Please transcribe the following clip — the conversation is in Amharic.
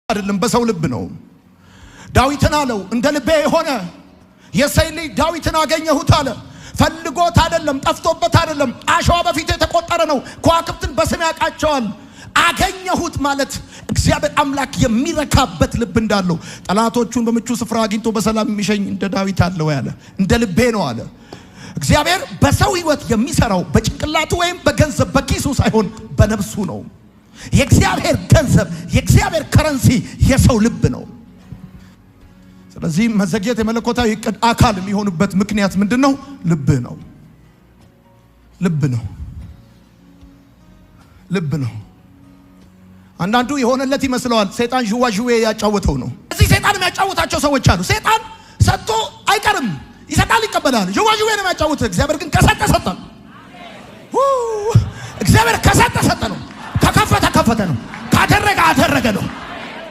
አይደለም፣ በሰው ልብ ነው። ዳዊትን አለው እንደ ልቤ የሆነ የእሴይን ልጅ ዳዊትን አገኘሁት አለ። ፈልጎት አይደለም፣ ጠፍቶበት አይደለም። አሸዋ በፊቱ የተቆጠረ ነው። ከዋክብትን በስም ያውቃቸዋል። አገኘሁት ማለት እግዚአብሔር አምላክ የሚረካበት ልብ እንዳለው፣ ጠላቶቹን በምቹ ስፍራ አግኝቶ በሰላም የሚሸኝ እንደ ዳዊት አለ ወይ አለ። እንደ ልቤ ነው አለ። እግዚአብሔር በሰው ሕይወት የሚሰራው በጭንቅላቱ ወይም በገንዘብ በኪሱ ሳይሆን በነፍሱ ነው። የእግዚአብሔር ገንዘብ፣ የእግዚአብሔር currency የሰው ልብ ነው። ስለዚህ መዘግየት የመለኮታዊ እቅድ አካል የሚሆንበት ምክንያት ምንድን ነው? ልብ ነው። ልብ ነው። ልብ ነው። አንዳንዱ የሆነለት ይመስለዋል። ሰይጣን ዥዋዥዌ ያጫወተው ነው። እዚህ ሰይጣን የሚያጫወታቸው ሰዎች አሉ። ሰይጣን ሰጥቶ አይቀርም፣ ይሰጣል፣ ይቀበላል። ዥዋዥዌ ነው የሚያጫውት። እግዚአብሔር ግን ከሰጠ ሰጠ ነው። እግዚአብሔር ከሰጠ ሰጠ ነው። ከከፈተ ከፈተ ነው። ካደረገ አደረገ ነው።